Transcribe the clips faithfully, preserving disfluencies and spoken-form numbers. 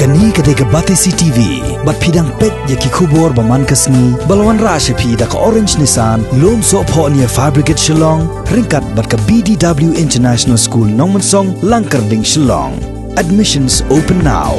Kane ka dei ka Batesi T V, bad phi dang peit ïa ki khubor ba man ka sngi, ba la wanrah sha phi da ka Orange Nissan, Lumsohphohnia Fabricates Shillong, ryngkat bad ka B D W International School Nongmensong, Langkyrding, Shillong. Admissions open now.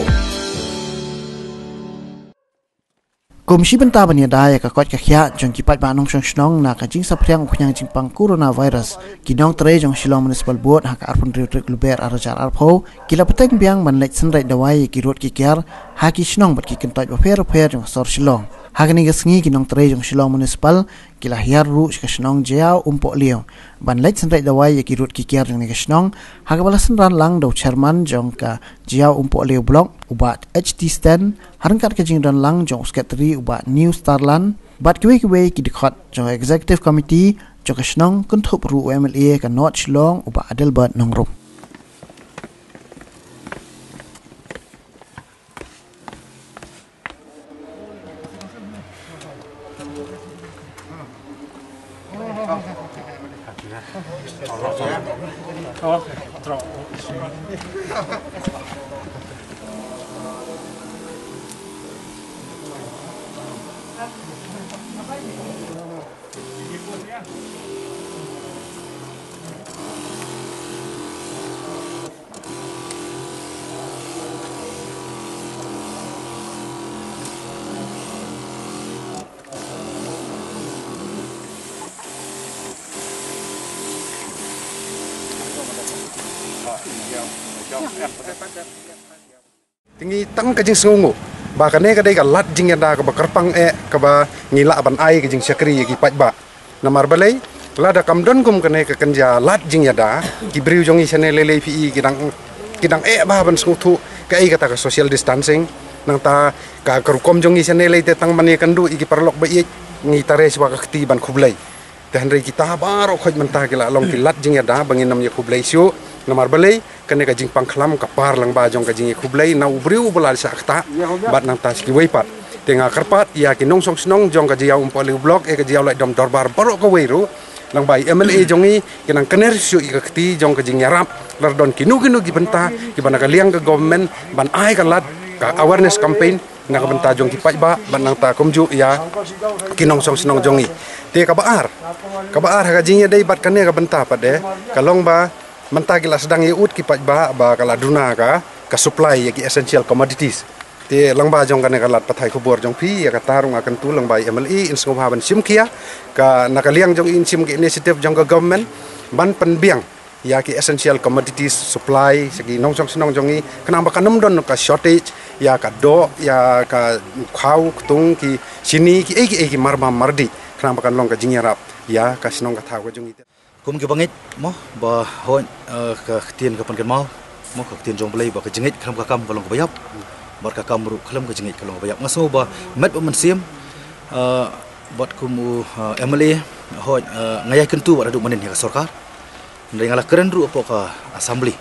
Kum shi bynta ban ïada ïa ka koit ka khiah jong ki paidbah nongshong shnong na ka jingsaphriang u khñiang jingpang coronavirus, ki nongtrei jong Shillong Municipal Board ha ka arphew hynriew tarik Lber ar hajar arphew, ki la bteng biang ban leit synreit dawai ïa ki rud ki kiar ha ki shnong bad ki kyntoit bapher bapher jong ka sor Shillong. Ha kane ka sngi ki nongtrei jong Shillong Municipal ki la hiar ruh sha ka shnong Jaïaw Umpohliew ban leit synreit dawai ïa ki rud ki kiar jong kane ka shnong, ha kaba la synran lang da u chairman jong ka Jaïaw Umpohliew Block, u Bah H T Sten, ha ryngkat ka jingdon lang jong u sekretari, u Bah New Starland, bad kiwei kiwei ki dkhot jong ka Executive Committee jong ka shnong, kynthup ruh u M L A ka North Shillong, u Bah Adelbert Nongrum. Te ngi tang ka jingsngewnguh ba kane ka dei ka lad jingïada kaba kyrpang eh kaba ngi lah ban ai ka jingshakri ïa ki paidbah. Namar balei, lada kam don kum kane ka kynja lad jingïada, ki briew jong ngi shane lei lei phi i ki dang, ki dang eh bha ban sngewthuh kaei kata ka social distancing. Nangta ka, ka rukom jong ngi shane lei te tang ban ïakynduh ïa ki paralok ba ïeit, ngi tare shuwa ka kti ban khublei. Te hynrei kita baroh khoit mynta ki la long ki lad jingïada ba ngin ym ïakhublei shuh. Namar balei, kane ka jingpang khlam ka par lyngba jong ka jingïakhublei na u briew uba la shah ktah bad nangta sha kiwei pat. Te nga kyrpad ïa ki nongshong shnong jong ka Jaïaw Umpohliew Block, eh, ka Jaïaw Laitdom Dorbar baroh kawei ruh, lyngba i M L A jong ngi, ki nang kner shuh ïa ka kti jong ka jingïarap, lada don kino kino ki bynta kiba na ka liang ka government ban ai ka lad, ka awareness campaign na ka bynta jong ki paidbah bad nangta kumjuh ïa ki nongshong shnong jong ngi. Te kaba ar, kaba ar ha ka jingïadei bad kane ka bynta pat de, ka long ba mynta ki la sdang ïa ud ki paidbah ba ka la duna ka, ka supply ïa ki essential commodities. Te lyngba jong kane ka lad pathai khubor jong phi, ïa kata ruh nga kyntu lyngba i M L A, in sngewbha ban shim khia, ka na ka liang jong i in shim ka initiative jong ka government ban pynbiang ïa ki essential commodities supply sha ki nongshong shnong jong ngi, khnang ba kan ym don ka shortage ïa ka doh, ïa ka khaw, ktung, ki shini, kiei kiei ki marbam mardih, khnang ba kan long ka jingïarap ïa ka shnong ka thaw ka jong ngi. Kum ki bangeit mo, ba hoi, eh, ka ktien ka pynkynmaw mo, ka ktien jong Blei ba ka jingngeit khlem ka kam ka long kaba ïap, bad ka kam ruh khlem ka jingngeit ka long kaba ïap. Nga sngew ba met bad mynsiem, eh, bad kum u, eh, M L A, hoi, eh, nga ïai kyntu bad haduh mynnin ïa ka sorkar. Hynrei nga la kren ruh hapoh ka assembly,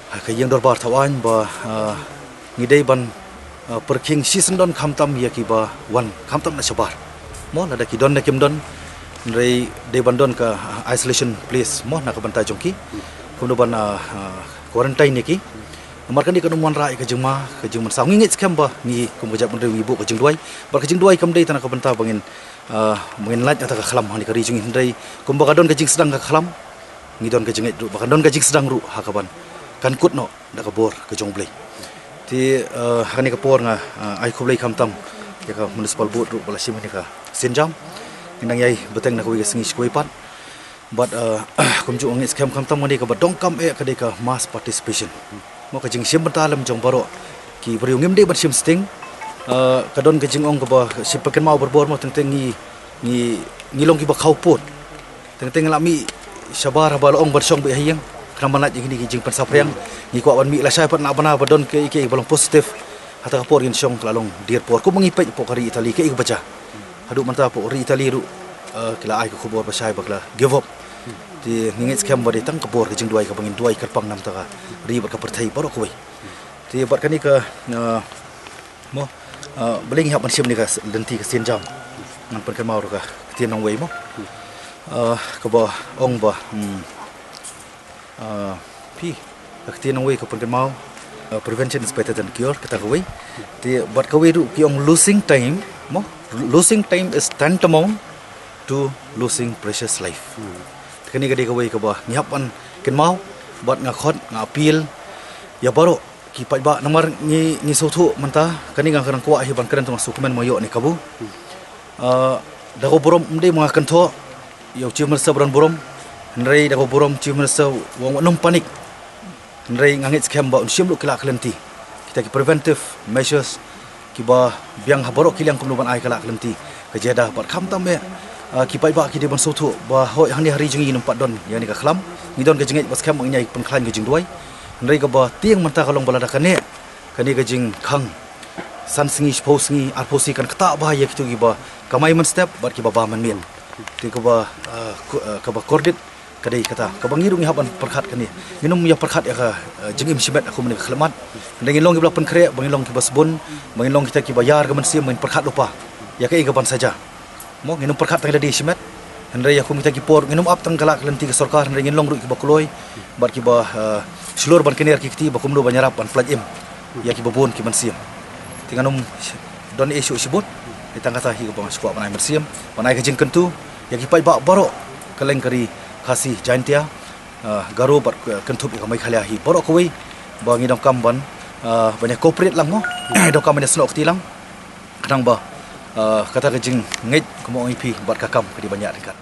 ha ka ïing dorbar thaw aiñ ba, ah, ngi dei ban, ah, pyrkhing shisyndon khamtam ïa kiba wan khamtam na shabar. Mo, lada ki don ne kim don, hynrei dei ban don ka, ah, isolation place mo na ka bynta jong ki. Kumno ban, ah, ah, quarantine ïa ki. Namar kane kan ym wanrah ïa ka jingma, ka jingmynsaw. Ngi ngeit skhem ba ngi kum ka jaitbynriew ngi buh ka jingduwai. Bad ka jingduwai kam dei tang na ka bynta ba ngin, ah, ba ngin lait ïa kata ka khlam hangne ka ri jong ngi, hynrei kumba ka don ka jingsdang ka khlam, ngi don ka jingngeit ruh ba kan don ka jingsdang ruh ha kaban kan kut noh da ka bor ka jong U Blei. Te, eh, ha kane ka por nga, eh, ai khublei khamtam ïa ka municipal board ruh ba la shim ïa ka sienjam. Ngi nang ïai bteng na kawei ka sngi sha kawei pat. Bad, eh, kumjuh nga ngeit skhem khamtam kane kaba donkam eh ka dei ka mass participation. Mo, ka jingshim bynta lem jong baroh ki briew, ngim dei ban shim sting. Eh, ka don ka jingong kaba shim pynkynmaw barabor mo, teng teng ngi, ngi, ngi long kiba khaw pud. Teng teng la mih shabar haba la ong ban shong beit ha ïing, khnang ban lait ïa kine ki jingpynsaphriang. Ngi kwah ban mih lashai pat na bana ba don kiei kiei ba long positive. Hata ka por ngin shong ka la long dier por. Kumba ngi peit hapoh ka ri Italy kaei kaba jia. Haduh mynta hapoh ka ri Italy ruh, eh, ki la ai ka khubor ba shai ba ki la give up. Te ngi ngeit skhem ba dei tang ka bor ka jingduwai kaba ngin duwai kyrpang na bynta ka ri bad ka pyrthei baroh kawei. Te bad kane ka, eh, mo, eh, balei ngi hap ban shim kane ka s-, lynti ka sienjam. Ngan pynkynmaw ruh ka ktien nongwei mo. Eh, kaba ong ba, hmm, eh, phi, ka ktien nongwei ka pynkynmaw. Uh, prevention is better than cure, kata kawei. Te bad kawei ruh ki ong losing time, mo, losing time is tantamount to losing precious life. Te kane ka dei kawei kaba ngi hap ban kynmaw, bad nga khot, nga appeal ïa baroh ki paidbah, namar ngi, ngi sngewthuh mynta, kane nga ka nang kwah hi ban kren tang sukmen ma ïoh ne kabu. Uh, da ka burom ym dei ma nga kynthoh ïa u Chief Minister ba don burom, hynrei da ka burom Chief Minister u ong wat nym panic. Hynrei nga ngeit skhem ba un shim ruh ki lad ki lynti, kita ki preventive measures kiba biang ha baroh ki liang kumno ban ai ka lad ka lynti ka jingïada, bad khamtam eh, ah, ki paidbah ki dei ban sngewthuh ba hooid hangne ha ri jong ngi ngim pat don ïa kane ka khlam. Ngi don ka jingngeit ba skhem ba ngin ïai pynkhlaiñ ka jingduwai. Hynrei kaba tieng mynta ka long ba lada kane, kane ka jingkhang san sngi, shiphew sngi, arphew sngi kan ktah bha ïa kito kiba kamai mynstep bad kiba bam mynmiet. Te kaba, ah, ku-, ah, kaba kordit ka dei kata, kaba ngi ruh ngi hap ban pyrkhat kane. Ngin ym ïa pyrkhat ïa ka, eh, jingim shimet ha kum kane ka khyllipmat. Hynrei ngin long kiba la pynkhreh, ba ngin long kiba sbun, ba ngin long kita kiba ïar ka mynsiem, ba ngin pyrkhat lypa ïa kaei kaban sa jia. Mo, ngin ym pyrkhat tang ïa lade shimet. Hynrei ha kum kita ki por ngin ym ap tang ka lad ka lynti ka sorkar, hynrei ngin long ruh kiba kloi bad kiba, eh, shlur ban kner ki kti ba kumno ban ïarap ban pynlait im ïa kiba bun ki mynsiem. Te ngan ym don ei shuh shibun. Te tang kata hi kaba nga sngewkwah ban ai mynsiem, ban ai ka jingkyntu ïa ki paidbah baroh kylleng ka ri Khasi Jaintia, ah, Garo bad, eh, kynthup ïa ka Meghalaya hi baroh kawei, ba ngi donkam ban, ah, ban ïa cooperate lang mo. Donkam ban ïa snoh kti lang. Khnang ba, ah, kata ka jingngeit ka mong ïa phi bad ka kam ka dei ban ïaid ryngkat.